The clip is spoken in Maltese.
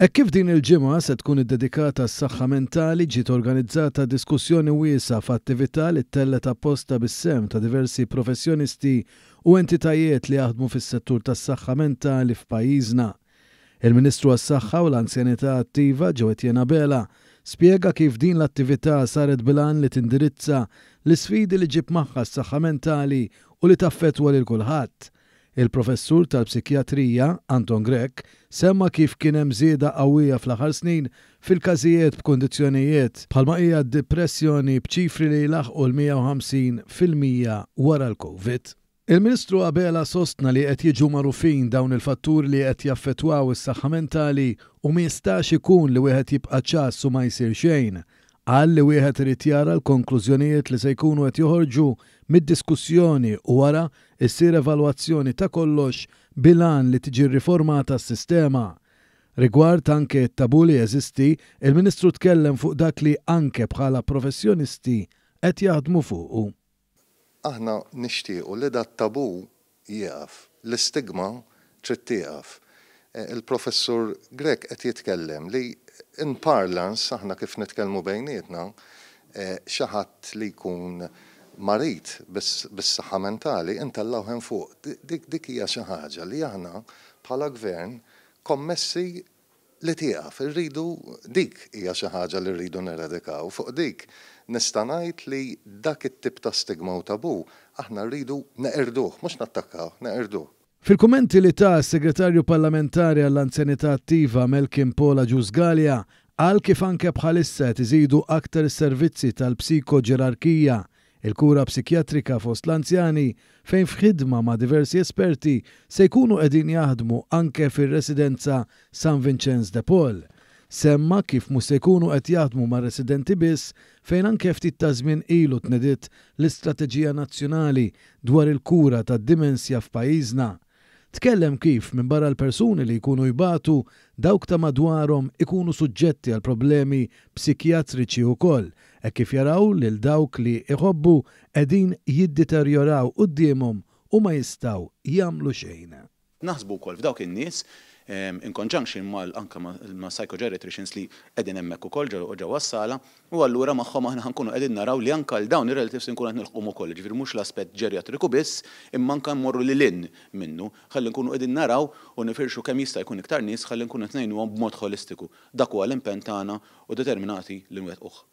Hekk kif din il-ġimgħa se tkun iddedikata għas-saħħa mentali ġiet organizzata diskussjoni wiesgħa f'attività li ttellgħet apposta bis-sehem ta' diversi professjonisti u entitajiet li jaħdmu fis-settur tas-saħħa mentali f'pajjiżna. Il-Ministru għas-Saħħa u l-Anzjanità Attiva Jo Etienne Abela spjega kif din l-attività saret bil-għan li tindirizza l-isfidi li ġġib magħha s-saħħa mentali u li taffettwa lil kulħadd. Il-Professur tal-Psikjatrija, Anton Grech, semma kif kien hemm żieda qawwija fl-aħħar snin fil-każijiet b'kundizzjonijiet bħalma hija d-dipressjoni b'ċifri li jlaħħqu l-150% wara l-Covid. Il-Ministru Abela sostna li qed jiġu magħrufin dawn il-fatturi li qed jaffettwaw is-saħħa mentali u ma jistax ikun li wieħed jibqa' ċass u ma jsir xejn. Qal li wieħed irid jara l-konklużjonijiet li se jkunu qed joħorġu mid-diskussjoni u wara issir evalwazzjoni ta' kollox bil-għan li tiġi rriformata s-sistema. Rigward anke t-tabù li jeżisti, il-Ministru tkellem fuq dak li anke bħala professjonisti qed jaħdmu fuqu. Aħna nixtiequ li dat-tabù jieqaf. L-istigma trid tieqaf. Il-Professur Grech qed jitkellem li in parlance, aħna kif nitkellmu bejnietna, xi ħadd li jkun marid bis-saħħa mentali intellgħuh hemm fuq. Dik hija xi ħaġa li aħna bħala Gvern kommessi li tieqaf. Irridu, dik hija xi ħaġa li rridu neradikaw. Fuq dik nista' ngħid li dak it-tip ta' stigma u tabù aħna rridu neqirduh, mhux nattakkawh, neqirduh. Fil-kummenti li ta s-Segretarju Parlamentari għall-Anzjanità Attiva Melkin Paul Agius Galea qal kif anke bħalissa qed iżidu aktar is-servizzi tal-psikoġerarkija, il-kura psikjatrika fost l-anzjani fejn f'ħidma ma' diversi esperti se jkunu qegħdin jaħdmu anke fir-residenza San Vinċenz de Paul. Semma kif mhux se jkunu qed jaħdmu mar-residenti biss fejn anke ftit taż-żmien ilu tnediet l-istrateġija nazzjonali dwar il-kura tad-dimensja f'pajjiżna. Tkellem kif minbarra l-persuni li jkunu jbatu, dawk ta' madwarhom ikunu suġġetti għal problemi psikjatriċi wkoll hekk kif jaraw lil dawk li jħobbu qegħdin jiddeterjoraw quddiemhom u ma jistgħu jagħmlu xejn. Naħsbu wkoll f'dawk in-nies in conjunction mal anke ma' psychogeriatricians li qegħdin hemmhekk ukoll ġewwa s-sala u allura magħhom aħna ħa nkunu qegħdin naraw li anke għal dawn ir-relatives inkunu qed nilħquhom ukoll, jiġifieri mhux l-aspett ġerjatriku biss imma anke mmorru lil hinn minnu ħalli nkunu qegħdin naraw u nifirxu kemm jista' jkun iktar nies ħalli nkunu qed ngħinuhom b'mod ħolistiku. Dak huwa l-impenn tagħna u determinati li nwettquh.